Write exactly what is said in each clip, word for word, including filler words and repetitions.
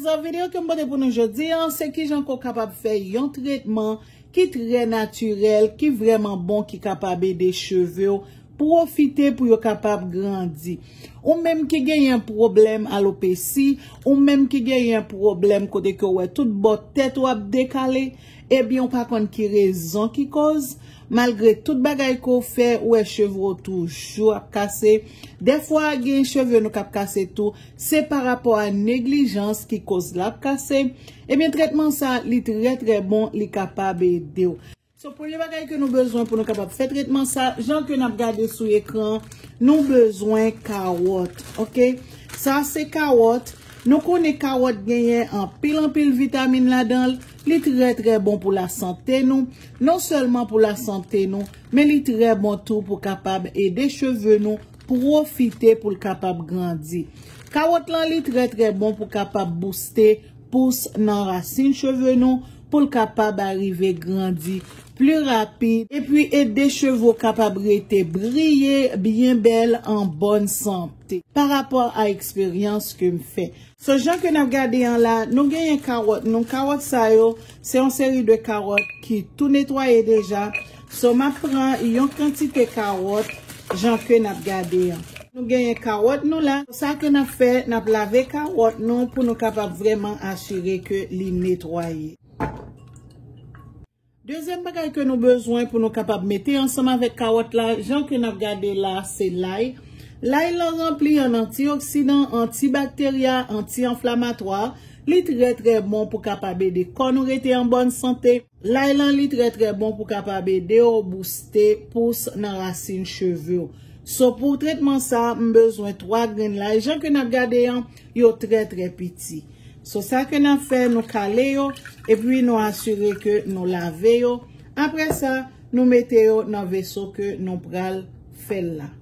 Sa videyo ke m pote pou nou jodi a, se kijan ke w kapab fè yon tretman ki trè natirèl, ki vrèman bon, ki kapab ede cheve w pwofite pou yo kapab grandi. Ou menm ki genyen pwoblèm alopesi, ou menm ki genyen pwoblèm kote ke w wè tout bò tèt ou ap dekale, ebyen, ou pa konn ki rezon ki koz, malgre tout bagay ke w fè, ou wè cheve w toujou ap kase. Dèfwa, gen cheve nou k ap kase tou, se pa rapò a neglijans ki koz l ap kase. Ebyen, tretman sa, li trè, trè bon, li kapab ede w. So, premye bagay ke nou bezwen pou nou kapab fè tretman sa, jan ke n ap gade sou ekran, nou bezwen kawòt, oke? Sa se kawòt. Nou konnen kawòt genyen anpil, anpil vitamin ladan l. Li trè, trè bon pou lasante nou. Non sèlman pou lasante nou, men li trè bon tou pou kapab ede cheve nou pwofite pou l kapab grandi. Kawòt lan, li trè, trè bon pou kapab bouste pous nan rasin cheve nou, pou l kapab arive grandi pli rapid, epi ede cheve w kapab rete briye, byen bèl, an bòn sante. Pa rapò a eksperyans ke m fè. So, jan ke n ap gade an la, nou genyen kawòt nou. Kawòt sa yo, se yon seri de kawòt ki tou netwaye deja. So, m ap pran yon kantite kawòt, jan ke n ap gade an. Nou genyen kawòt nou la. Sa ke n ap fè, n ap lave kawòt nou pou nou kapab vrèman asire ke li netwaye. Dezyèm bagay ke nou bezwen pou nou kapab mete ansanm avèk kawòt la, jan ke n ap gade la, se lay. Lay lan ranpli an antioksidan, antibakterya, anti-anflamatwa. Li trè, trè bon pou kapab ede kò nou rete an bòn sante. Lay lan, li trè, trè bon pou kapab ede w bouste pous nan rasin cheve w. So, pou tretman sa, m bezwen twa grenn lay. Jan ke n ap gade an, yo trè, trè piti. So, sa ke n ap fè, nou kale yo, epi nou asire ke nou lave yo. Apre sa, nou mete yo nan veso ke nou pral fè l la.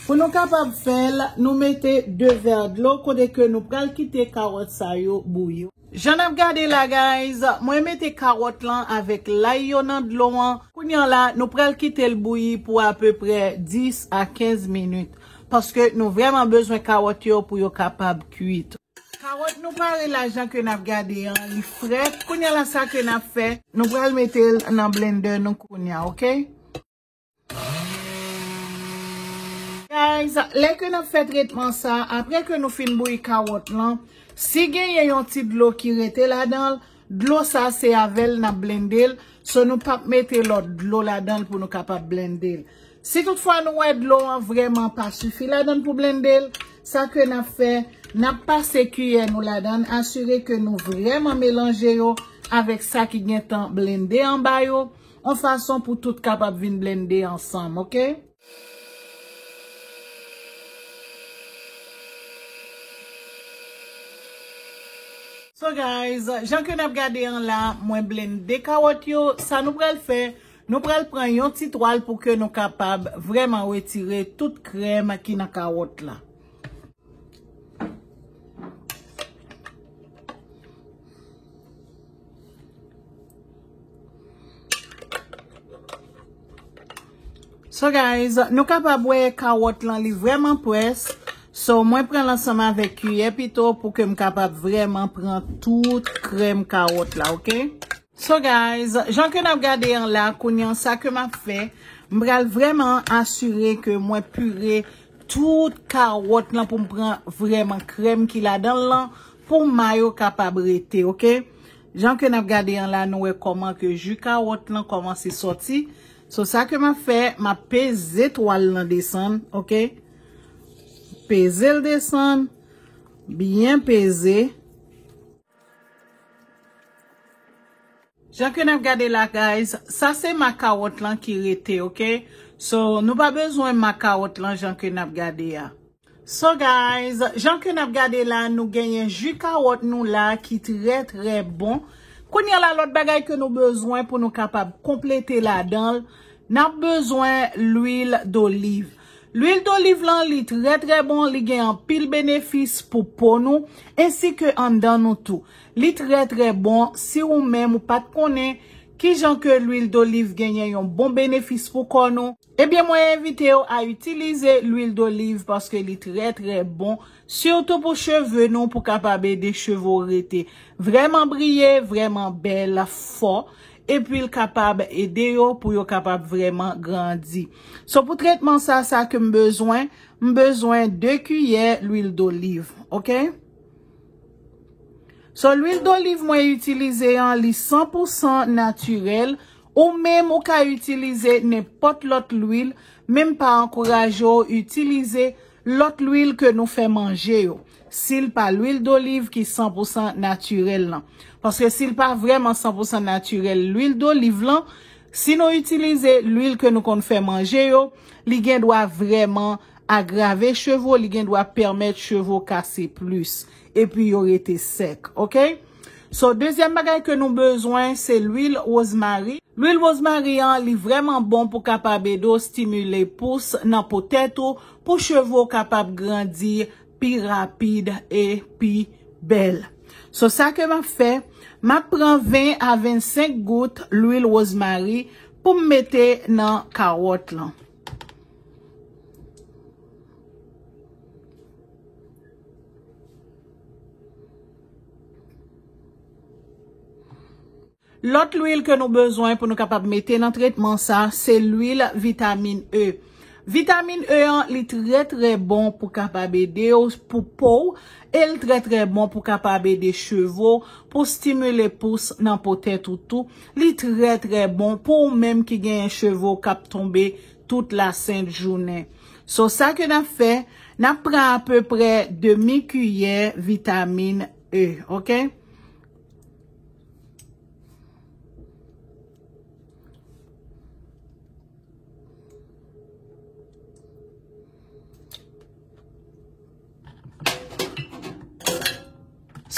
Pou nou kapab fè l, nou mete de vè dlo kote ke nou pral kite kawòt sa yo bouyi. Jan n ap gade la, guys, mwen mete kawòt lan avèk lay yo nan dlo an. Kounye a la, nou pral kite l bouyi pou apeprè dis a kenz minit. Paske nou vrèman bezwen kawòt yo pou yo kapab kuit. Kawòt nou pare la, jan ke n ap gade an, li frèt. Kounye a la, sa ke n ap fè, nou pral mete l nan blendè nou kounye a, oke? Guys, lè ke n ap fè tretman sa, apre ke nou fin bouyi kawòt lan, si genyen yon ti dlo ki rete ladan l, dlo sa se avè l n ap blende l, so nou p ap mete lòt dlo ladan l pou nou kapab blende l. Si toutfwa nou wè dlo an vrèman pa sifi ladan l pou blende l, sa ke n ap fè, n ap pase kiyè nou ladan l, asire ke nou vrèman melanje yo avèk sa ki gentan blende anba yo, yon fason pou tout kapab vin blende ansanm, oke? So guys, jan ke n ap gade an la, mwen blende kawòt yo. Sa nou pral fè, nou pral pran yon ti twal pou ke nou kapab vrèman retire tout krèm ki nan kawòt la. So guys, nou kapab wè kawòt lan li vrèman près. So mwen pran l ansanm avèk kiyè pito pou ke m kapab vrèman pran tout krèm kawòt la, oke? So guys, jan ke n ap gade an la, kounye an sa ke m ap fè, m pral vrèman asire ke mwen pire tout kawòt lan pou m pran vrèman krèm ki ladan l lan pou may yo kapab rete, oke? Jan ke n ap gade an la, nou wè kòman ke ji kawòt lan kòmanse sòti. So sa ke m ap fè, m ap peze twal lan desann, oke? Peze l desann, byen peze. Jan ke n ap gade la, guys, sa se ma kawòt lan ki rete, oke? So, nou pa bezwen ma kawòt lan jan ke n ap gade a. So, guys, jan ke n ap gade la, nou genyen ji kawòt nou la ki trè, trè bon. Kounye a la, lòt bagay ke nou bezwen pou nou kapab konplete ladan l, n ap bezwen lwil doliv. Lwil doliv lan, li trè, trè bon, li gen anpil benefis pou po nou, ensi ke anndan nou tou. Li trè, trè bon, si ou menm ou pa t konnen Kijan ke lwil doliv genyen yon bon benefis pou kò nou? Ebyen, mwen envite w a itilize lwil doliv paske li trè, trè bon, sitou pou cheve nou, pou kapab ede cheve w rete vrèman briye, vrèman bèl, fò, epi l kapab ede yo pou yo kapab vrèman grandi. So, pou tretman sa, sa ke m bezwen, m bezwen de kiyè lwil doliv, oke? So, lwil doliv mwen itilize an, li san pou san natirèl. Ou menm, ou ka itilize nenpòt lòt lwil, men m pa ankouraje w itilize lòt lwil ke nou fè manje yo, si l pa lwil doliv ki san pou san natirèl lan. Paske si l pa vrèman san pou san natirèl, lwil doliv lan, si nou itilize lwil ke nou konn fè manje yo, li gen dwa vrèman agrave cheve w, li gen dwa pèmèt cheve w kase plis, epi yo rete sèk, oke? So, dezyèm bagay ke nou bezwen, se lwil wozmari. Lwil wozmari an, li vrèman bon pou kapab ede w stimile pous nan po tèt ou, pou cheve w kapab grandi pi rapid e pi bèl. So, sa ke m ap fè, m ap pran ven a vennsenk gout lwil wozmari pou m mete nan kawòt lan. Lòt lwil ke nou bezwen pou nou kapab mete nan tretman sa, se lwil vitamin E. Vitamin E an, li trè, trè bon pou kapab ede w pou po w, e l trè, trè bon pou kapab ede cheve w, pou stimile pous nan po tèt ou tou. Li trè, trè bon pou ou menm ki genyen cheve w k ap tonbe tout lasent jounen. So, sa ke n ap fè, n ap pran apeprè demi kiyè vitamin E, oke?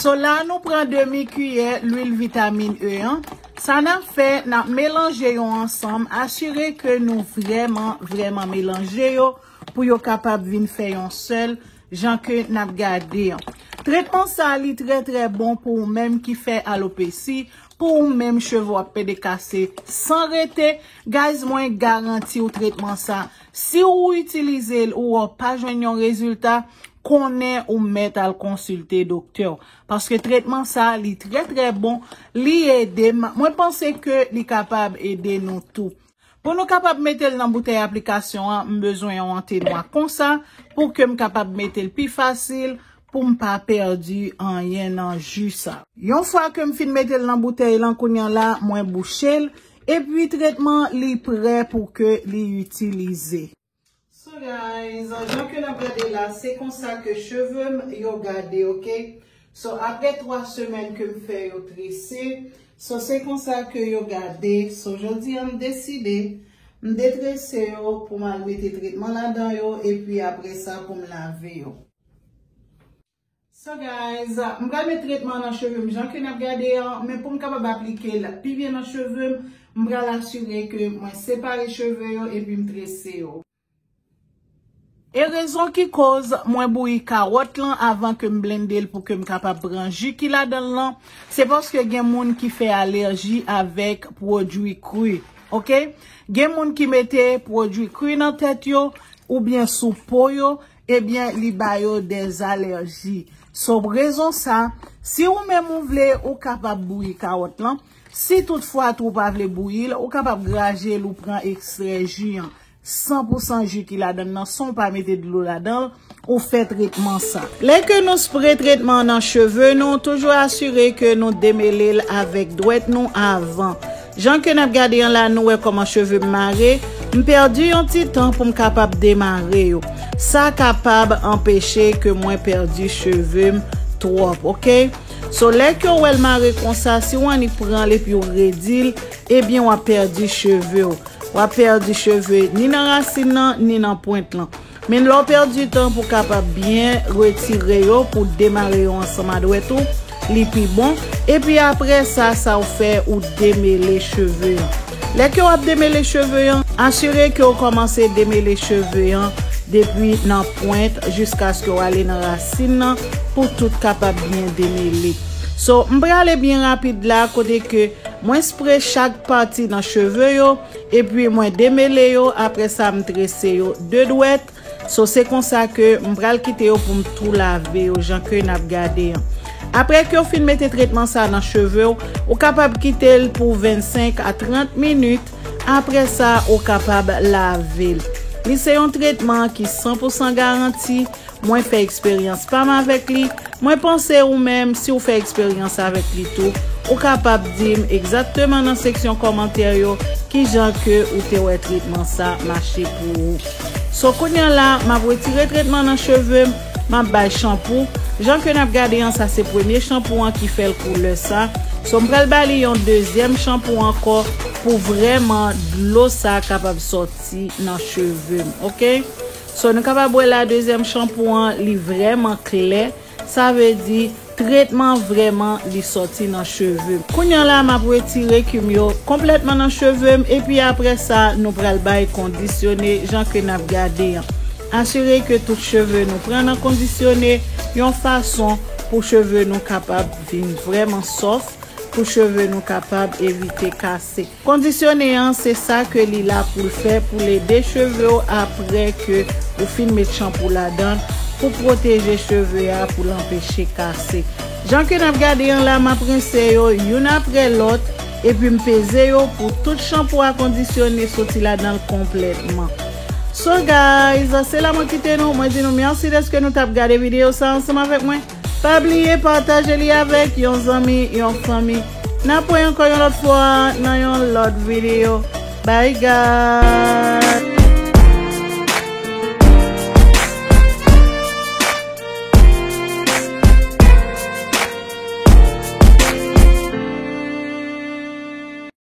So la, nou pran demi kiyè lwil vitamin E an. Sa n ap fè, n ap melanje yo ansanm. Asire ke nou vrèman, vrèman melanje yo pou yo kapab vin fè yon sèl, jan ke n ap gade an. Tretman sa, li trè, trè bon pou ou menm ki fè alopesi, pou ou menm cheve w ap pede kase san rete. Guys, mwen garanti w tretman sa, si ou itilize l, ou wè w pa jwenn yon rezilta, konnen ou mèt al konsilte doktè w. Paske tretman sa, li trè, trè bon, li ede m. Mwen panse ke li kapab ede nou tou. Pou nou kapab mete l nan boutèy aplikasyon an, m bezwen yon antenwa konsa, pou ke m kapab mete l pi fasil, pou m pa pèdi anyen nan ji sa. Yon fwa ke m fin mete l nan boutèy lan, kounye a la, mwen bouche l, epi tretman li prè pou ke li itilize. So guys, jan ke n ap gade la, se konsa ke cheve m yo gade, oke? So, apre twa semèn ke m fè yo trese, so, se konsa ke yo gade. So, jodi a, m deside, m detrese yo pou m al mete tretman ladan yo, epi apre sa, pou m lave yo. So, guys, m pral met tretman nan cheve m, jan ke n ap gade an, men pou m kapab aplike l pi byen nan cheve m, m pral asire ke mwen separe cheve yo epi m trese yo. E rezon ki koz mwen bouyi kawòt lan avan ke m blende l pou ke m kapab pran ji ki ladan l lan, se paske gen moun ki fè alèji avèk pwodui kri, oke? Gen moun ki mete pwodui kri nan tèt yo oubyen sou po yo, ebyen, li ba yo dèzalèji. So, rezon sa, si ou menm ou vle, ou kapab bouyi kawòt lan. Si toutfwa tou ou pa vle bouyi l, ou kapab graje l, ou pran ekstrè ji an. San pou san ji ki ladan l nan, san w pa mete dlo ladan l, ou fè tretman sa. Lè ke nou spre tretman an nan cheve nou, toujou asire ke nou demele l avèk dwèt nou avan. Jan ke n ap gade an la, nou wè kòman cheve m mare. M pèdi yon ti tan pou m kapab demare yo. Sa kapab anpeche ke mwen pèdi cheve m twòp, oke? So, lè ke w wè l mare konsa, si w annik pran l epi w redi l, ebyen, w ap pèdi cheve w. W ap pèdi cheve ni nan rasin nan, ni nan pwent lan. Men lè w pèdi tan pou w kapab byen retire yo, pou w demare yo ansanm a dwèt ou, li pi bon. Epi apre sa, sa w fè, ou demele cheve an. Lè ke w ap demele cheve an, asire ke w kòmanse demele cheve an depi nan pwent jiskaske w ale nan rasin nan pou tout kapab byen demele. So, m prale byen rapid la, kote ke Mwen spre chak pati nan cheve yo, epi mwen demele yo, apre sa m trese yo de dwèt. So, se konsa ke m pral kite yo pou m tou lave yo, jan ke n ap gade an. Apre ke w fin mete tretman sa nan cheve w, ou kapab kite l pou vennsenk a trant minit. Apre sa, ou kapab lave l. Li se yon tretman ki san pou san garanti. Mwen fè eksperyans pa m avèk li. Mwen panse ou menm, si w fè eksperyans avèk li tou, ou kapab di m egzakteman nan seksyon kòmantè yo kijan ke ou te wè tretman sa mache pou ou. So, kounye a la, m ap retire tretman nan cheve m, m ap bay chanpou. Jan ke n ap gade an, sa se premye chanpou an ki fè l koulè sa. So, m pral ba li yon dezyèm chanpou ankò pou vrèman dlo sa kapab sòti nan cheve m, oke? So, nou kapab wè la, dezyèm chanpou an, li vrèman klè. Sa vle di, tretman vrèman, li sòti nan cheve m. Kounye a la, m ap retire kim yo konplètman nan cheve m, epi apre sa, nou pral bay kondisyone, jan ke n ap gade an. Asire ke tout cheve nou pran nan kondisyone yon fason pou cheve nou kapab vin vrèman sòf, pou cheve nou kapab evite kase. Kondisyone an, se sa ke li la pou l fè, pou l ede cheve w apre ke ou fin met chanpou ladan l, pou pwoteje cheve a, pou l anpeche kase. Jan ke n ap gade an la, m ap rense yo youn apre lòt, epi m peze yo pou tout chanpou a kondisyone soti ladan l konplètman. So guys, se la mwen kite nou. Mwen di nou mèsi dèske nou t ap gade videyo sa ansanm avèk mwen. Pa bliye pataje li avèk yon zanmi, yon fanmi. N ap wè ankò yon lòt fwa nan yon lòt videyo. Bye guys!